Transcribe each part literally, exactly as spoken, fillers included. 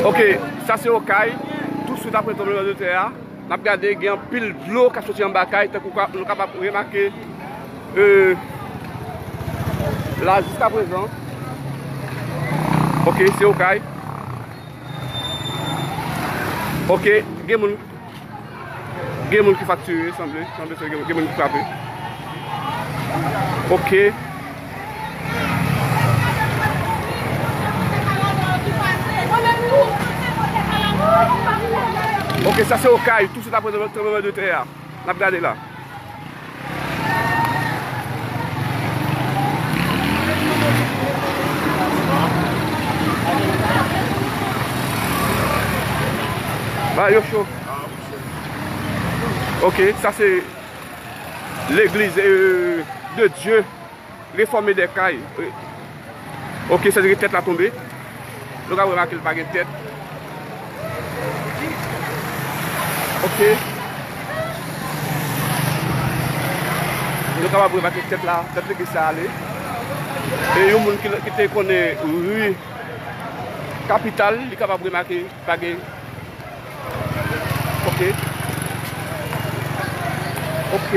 Ok, sa se Okay. Tousuit apre tranblemanntè a, n ap gade gen anpil dlo k ap soti anba kay, tankou ka- nou kapab remake, euh, la jiskaprezan. Ok, se Okay. Ok, gen moun, gen moun ki fraktire, sanble, sanble se gen, gen moun ki frape. Ok. Ok, sa se Okay, tousuit apre tranblemanntè a. N ap gade la. Bagay yo cho. Ok, sa se legliz, euh, de Dieu. Réformé des Cayes. Ok, sa vle di tèt la tonbe. Nou ka remake l pa gen tèt. Ok. Nou kapab remake tèt la, tèt legliz sa ale. E yon moun ki, ki te konnen ri Kapital, li kapab remake pa gen Ok. Ok.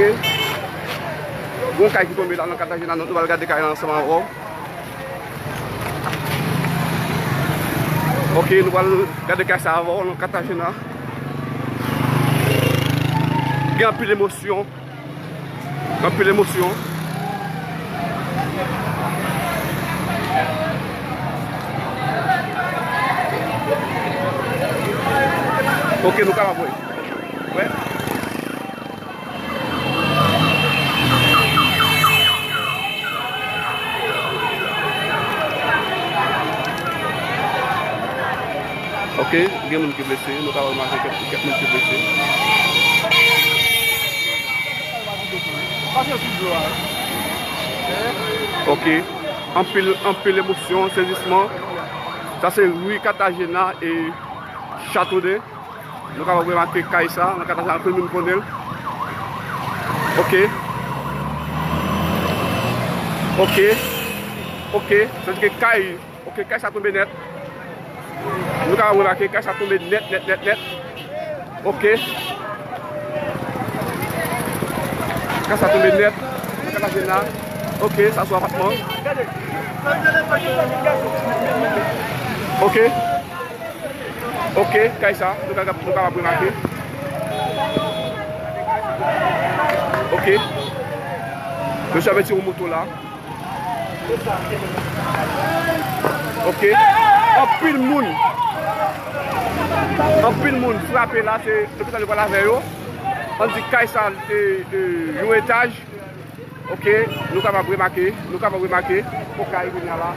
Gon kay ki tonbe la nan Katagena, nou pral gade kay la ansanm avè w. Ok, nou pral gade kay sa avè w nan Katagena. Gen anpil emosyon. Anpil emosyon. Ok, nou kapab wè. Wè. Ok, gen moun ki blese, nou ka remake kèk, kèk moun ki blese. Ok, anpil, anpil emosyon, sezisman. Sa se ri Katagena e Chateau de. Nou kapab remake kay sa, nan Katagena anpil moun konnen l. Ok. Ok. Ok. Sa vle di ke kay Ok, kay sa tonbe nèt. Nou ka remake, kay sa tonbe nèt, nèt, nèt, nèt. Ok. Kay sa tonbe nèt. Nan Katagena. Ok, sa sou apatman. Ok. Ok, kay sa, nou ka, nou kapab remake. Ok. Mesye ap retire yon moto la. Ok. Anpil moun. Anpil moun frape la, se lopital yo pral avè yo. Ann di kay sa te, e, yon etaj. Ok, nou kapab remake, nou kapab remake. Fo kay kounye a la.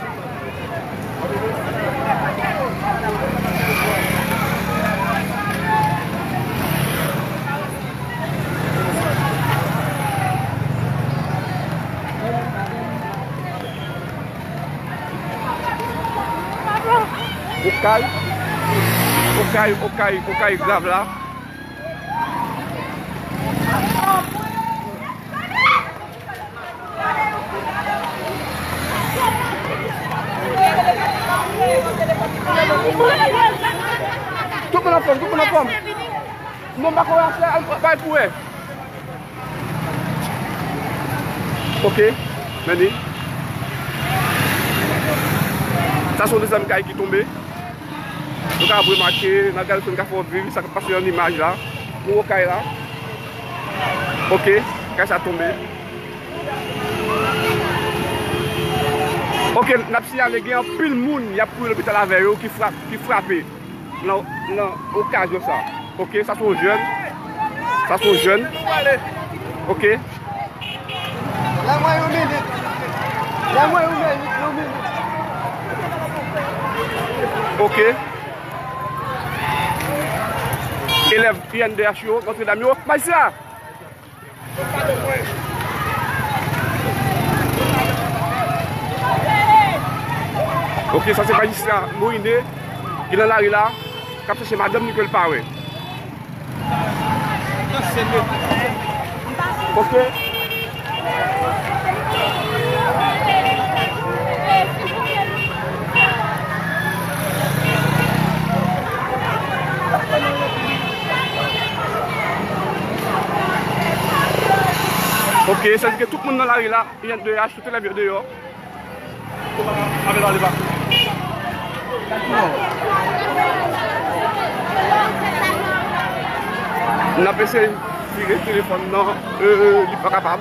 Okay, okay, okay, okay grav la. Tout moun anfòm, tout moun anfòm. Non, m pa kwè afè a, bay pou wè. Ok, men li. Sa se yon dezyèm kay ki tonbe. Nou ka remake, nan gade sou nou ka fè w viv sa k ap pase an imaj la. Pou okay la. Ok, kay sa tonbe. Ok, n ap siyale gen anpil moun y ap kouri lopital avè yo ki frap, ki frape. Nan, nan okazyon sa. Ok, sa se yon jèn. Sa se yon jèn. Ok. Ban mwen yon minit. Ban mwen yon minit, yon minit. Ok. Elèv I N D H yo, Notre Dame yo. Majistra! Ok, sa se majistra Moïne ki nan lari la, k ap chèche madanm li ke l pa wè. Ok. E sa vle di ke tout moun nan lari la, I N D H, tout elèv yo deyò. Ave pale pa. N ap eseye vire telefòn nan, euh, li pa kapab.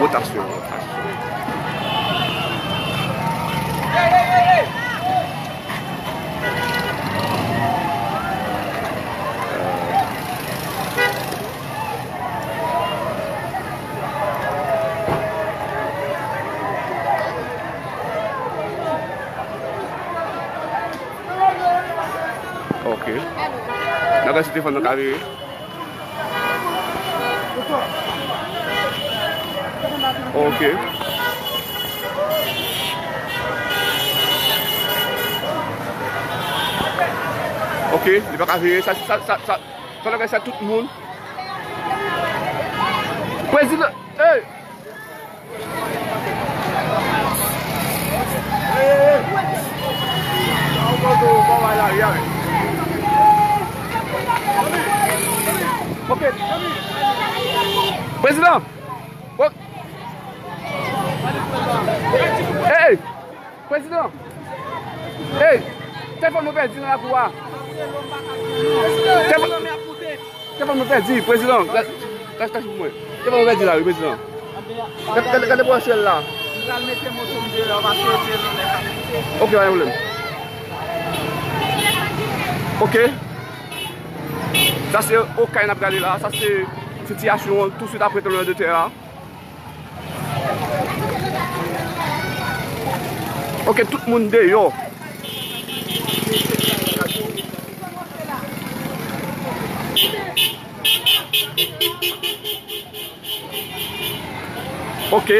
Wotasyon, wotasyon. Ok. N ap gade si telefòn nan ka vire. Ok. Ok, li pa ka vire. Sa, sa, sa, sa, sa, sa, sa, tout moun. Prezidan, ey! Ok. Prezidan! Ey! Prezidan! Ey! Telefòn nou pèdi nan lakou a! Telefòn, telefòn nou pèdi, prezidan! Tache, tache pou mwen. Telefòn nou pèdi la, wi, prezidan. Gade, gade, gade pou syèl la. M pral mete moto m deyò paske yo di e nan nèg ap moute. Ok, pa gen pwoblèm. Ok. Sa se Okay n ap gade la. Sa se sitiyasyon an touswit apre tranblemanntè a. Ok, tout moun deyò. Ok.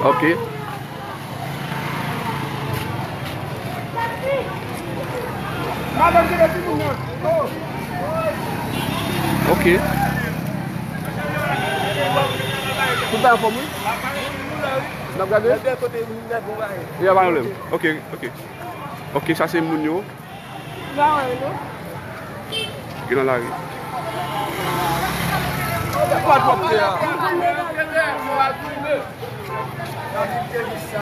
Ok. Ok. Tout bagay anfòm, wi. N ap gade. Ya, pa pwoblèm. Ok, ok. Ok, sa se moun yo. Gen nan lari.